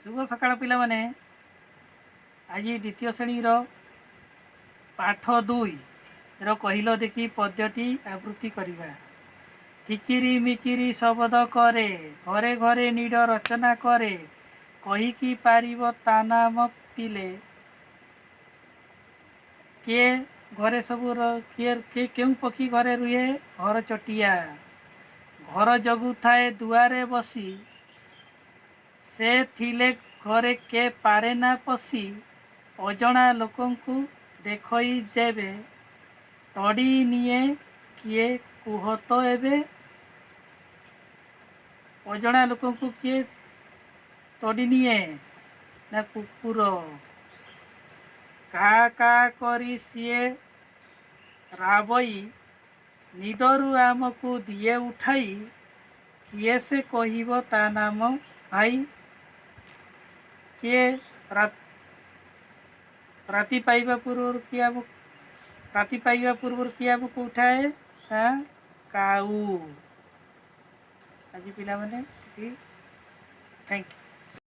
ଶୁଭ ସକାଳ ପିଲାମାନେ। ଆଜି ଦ୍ୱିତୀୟ ଶ୍ରେଣୀର ପାଠ 2ର କହିଲ ଦେଖି ପଦ୍ୟଟି ଆବୃତ୍ତି କରିବା। କିଚିରି ମିଚିରି ଶବଦ କରେ, ଘରେ ଘରେ ନୀଡ଼ ରଚନା କରେ, କହିକି ପାରିବ ତା ନାମ ପିଲେ? କିଏ ଘରେ ସବୁ କିଏ କିଏ, କେଉଁ ପକ୍ଷୀ ଘରେ ରୁହେ? ଘର ଚଟିଆ। ଘର ଜଗୁଥାଏ ଦୁଆରେ ବସି, ସେ ଥିଲେ ଘରେ କେ ପାରେ ନା ପଶି, ଅଜଣା ଲୋକଙ୍କୁ ଦେଖଇ ଯେବେ ତଡ଼ି ନିଏ, କିଏ କୁହ ତ ଏବେ? ଅଜଣା ଲୋକଙ୍କୁ କିଏ ତଡ଼ି ନିଏ ନା କୁକୁର। କା କା କରି ସିଏ ରାବଇ, ନିଦରୁ ଆମକୁ ଦିଏ ଉଠାଇ, କିଏ ସେ କହିବ ତା ନାମ ଭାଇ? କିଏ ରାତି ପାଇବା ପୂର୍ବରୁ କିଏ ଆମକୁ, ରାତି ପାଇବା ପୂର୍ବରୁ କିଏ ଆମକୁ ଉଠାଏ ନା କାଉ। ଆଜି ପିଲାମାନେ, thank you.